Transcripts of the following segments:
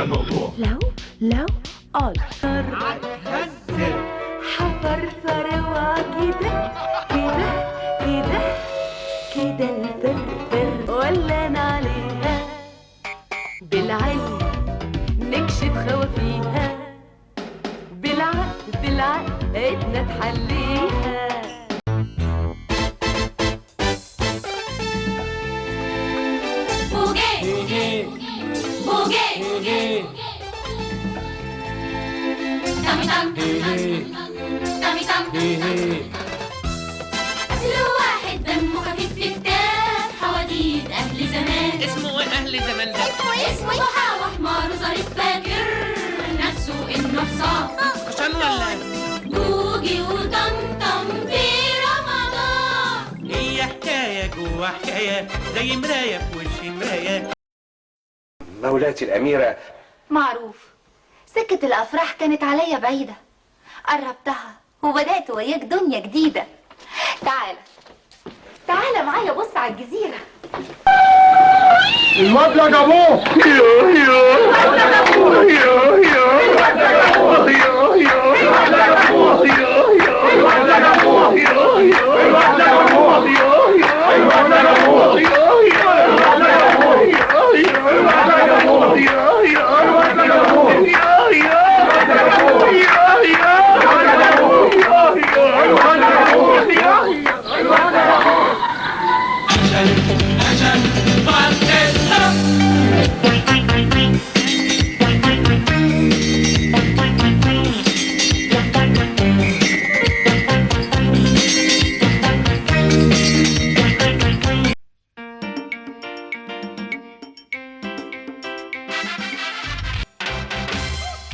على الموضوع. لو هتهزر حفرفر وكده كده كده كده الفرفر ولا انا عليها بالعلم نكشف خوافيها بالعقل بالعقل قدنا تحليها. بوجي بوجي تامي تام تامي تام. قتلوا واحد دمه خفيف في كتاب حواديت أهل زمان. اسمه ايه اهل زمان ده؟ اسمه ضحى وحمار ظريف فاكر نفسه إنه حصان. حصان ولا بوجي وطمطم في رمضان. هي حكاية جوا حكاية زي مراية في وش مراية. مولاتي الأميرة. معروف سكة الأفراح كانت عليا بعيدة، قربتها وبدأت وياك دنيا جديدة. تعالى تعالى معايا بص على الجزيرة. الواد يا جابوه.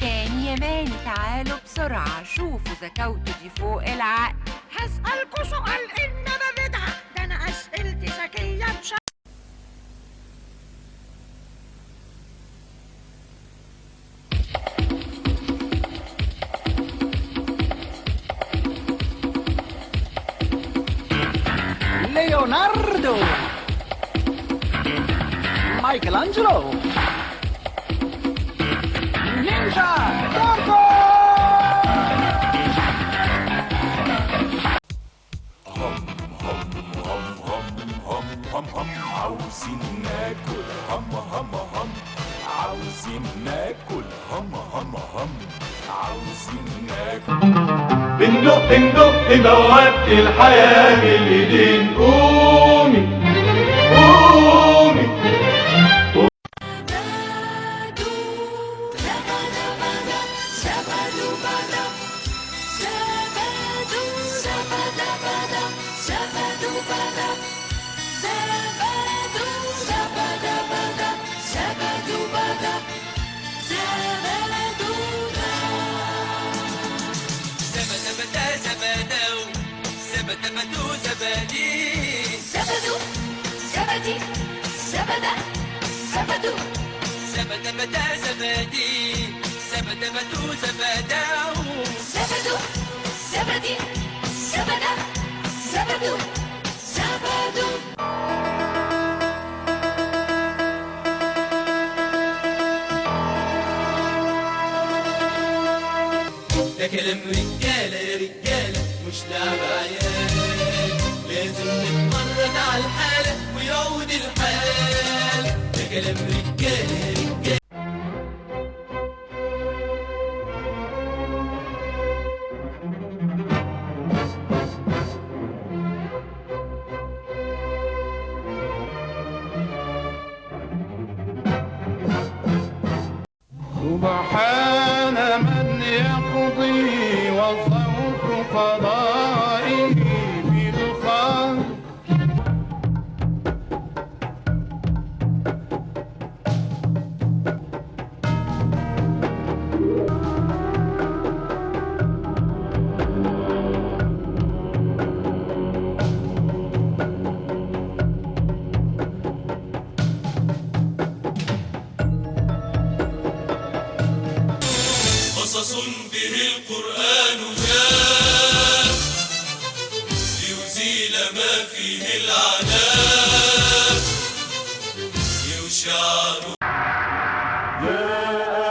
كان يماني تعالوا بسرعة شوفوا زكاوته دي فوق العقل. هسألكوا سؤال إنما بدعة، ده أنا أسئلتي ذكية بشكل. ليوناردو، مايكل أنجلو، نينجا تورتو. هم هم هم عاوزين ناكل هم هم هم عاوزين ناكل هم هم هم عاوزين ناكل. بندق ندق بوابة الحياة بالإيدين. قومي قومي. زبدو زبدي زبدة زبدو زبدبدا زبادي زبدبدو زبداو. زبدو زبدي زبدة زبدو زبدو. ده كلام رجالة يا رجالة مش لعب عيال، لازم نتمرد على الحالة ويعود الحال. ده كلام رجالة يا رجالة. سبحان من يقضي وصوت قضائه في الخلق. قصص به القرآن جاء ليزيل ما فيه العناء ليشع يا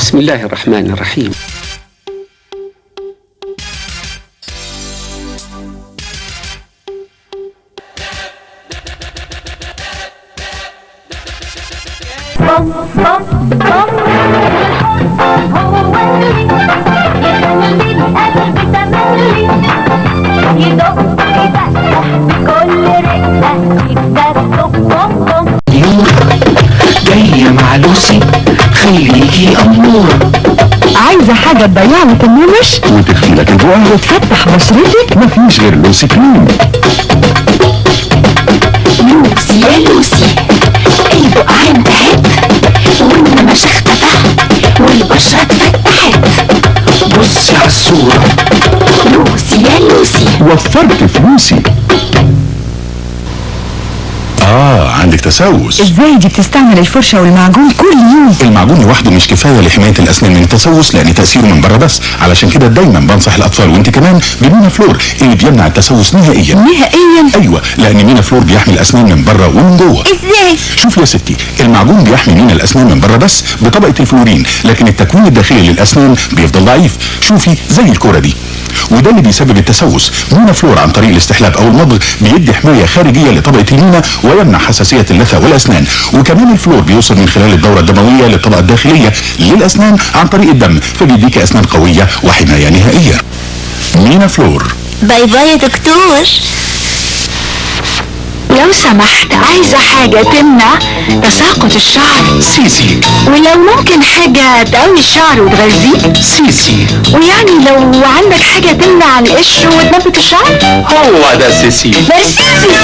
بسم الله الرحمن الرحيم. بم بم بم الحب هو اللي يخلي القلب تملي يدق دقة بكل رقة يكتب بم بم. نور جاية مع لوسي، خليكي أمورة. عايزة حاجة تضيع لك النمش وتخفي لك البقع وتفتح بشرتك، مفيش غير لوسي كريم. لوسي يا لوسي البقعة انتهت والنمش اختفى والبشرة اتفتحت. بصي على الصورة. لوسي يا لوسي وفرت فلوسي. عندك تسوس. ازاي دي بتستعمل الفرشة والمعجون كل يوم؟ المعجون لوحده مش كفاية لحماية الأسنان من التسوس لأن تأثيره من بره بس، علشان كده دايما بنصح الأطفال وانت كمان بمينا فلور اللي بيمنع التسوس نهائيا. نهائيا؟ ايوه، لأن مينا فلور بيحمي الأسنان من بره ومن جوه. ازاي؟ شوف يا ستي، المعجون بيحمي مينا الأسنان من بره بس بطبقة الفلورين، لكن التكوين الداخلي للأسنان بيفضل ضعيف. شوفي زي الكرة دي، وده اللي بيسبب التسوس. مينا فلور عن طريق الاستحلاب او المضغ بيدي حماية خارجية لطبقه المينا ويمنع حساسية اللثة والاسنان. وكمان الفلور بيوصل من خلال الدورة الدموية للطبقة الداخلية للاسنان عن طريق الدم، فبيديك اسنان قوية وحماية نهائية. مينا فلور. bye bye يا دكتور. لو سمحت عايزة حاجة تمنع تساقط الشعر. سيسي. ولو ممكن حاجة تقوي الشعر وتغذية. سيسي. ويعني لو عندك حاجة تمنع القشر وتنبت الشعر. هو ده سيسي. بس سيسي.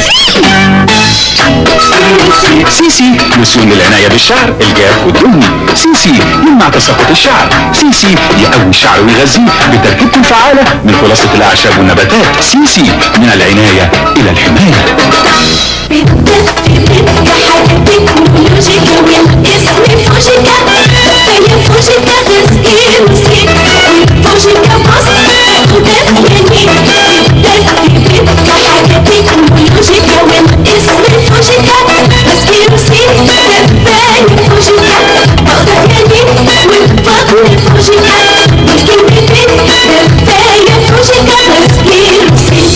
سيسي لوسيون للعناية بالشعر الجاف والدهني. سيسي يمنع تساقط الشعر. سيسي يقوي الشعر ويغذيه بتركيبته الفعالة من خلاصة الأعشاب والنباتات. سيسي من العناية إلى الحماية. تكنولوجيكا والاسم فوجيكا، هي فوجيكا غزقي وسيك والفوجيكا بص ودفيني بتدفي حاجة تكنولوجيكا والاسم فوجيكا غزقي وسيك دفاني فوجيكا ودفيني والفضل فوجيكا والكلمتين دفاية فوجيكا غزقي وسيك.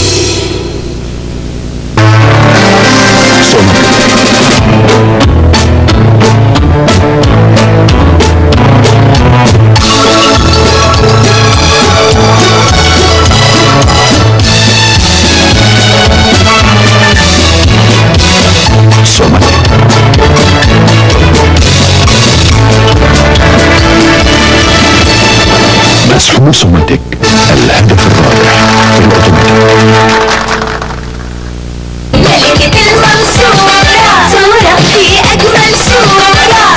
مسحوق سوماتيك، الهدف الرابح في الاوتوماتيك. ملكة المنصورة صورة في أجمل صورة،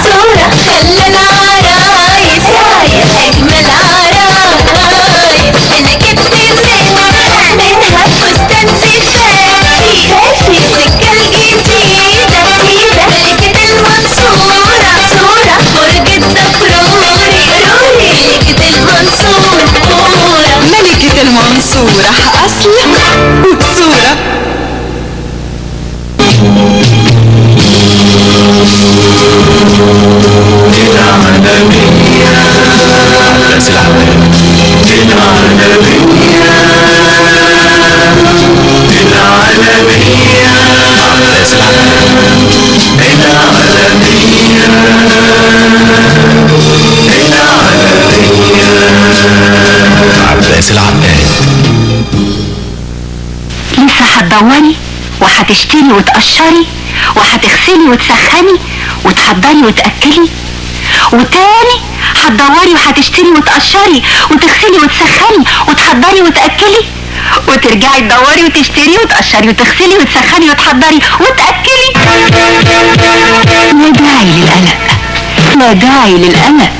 صورة خلى العرايس رايس أجمل عرايس. أنا جبت منها فستان زفافي في السكة الجديدة. ملكة المنصورة صورة برج الدبروري روري. ملكة المنصورة ملكة المنصورة أصل وصورة. العالمية عباس العواد. العالمية العالمية عباس العواد. العالمية العالمية عباس العقاد. لسه هتدوري وهتشتري وتقشري وهتغسلي وتسخني وتحضري وتأكلي، وتاني هتدوري وهتشتري وتقشري وتغسلي وتسخني وتحضري وتأكلي، وترجعي تدوري وتشتري وتقشري وتغسلي وتسخني وتحضري وتأكلي. لا داعي للقلق، لا داعي للقلق.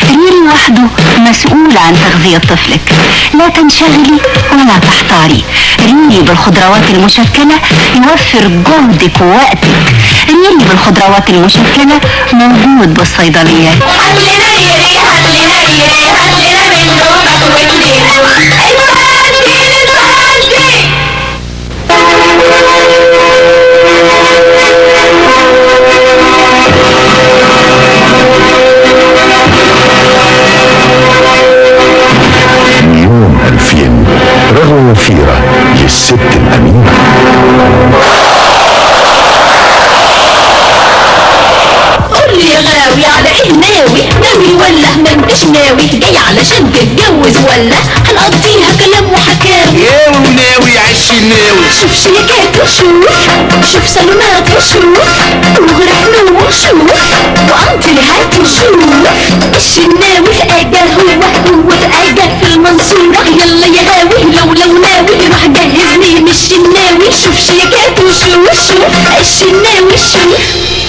ريري وحده مسؤول عن تغذية طفلك. لا تنشغلي ولا تحتاري. ريري بالخضروات المشكلة يوفر جهدك ووقتك. ريري بالخضروات المشكلة موجود بالصيدليات. هلنا ريري هلنا ريري هلنا من نومك واتنين. اتهدي اتهدي. انتش ناوي جاي علشان تتجوز ولا هنقضيها كلام وحكاوي؟ يا وناوي عالشناوي. شوف شيكات وشوف، شوف صالونات وشوف، وغرف نوم وشوف، وانتريهات وشوف. الشناوي في اجا، هو في اجا في المنصورة. يلا يا غاوي لو ناوي روح جهزني من الشناوي. شوف شيكات وشوف، شوف الشناوي شوف.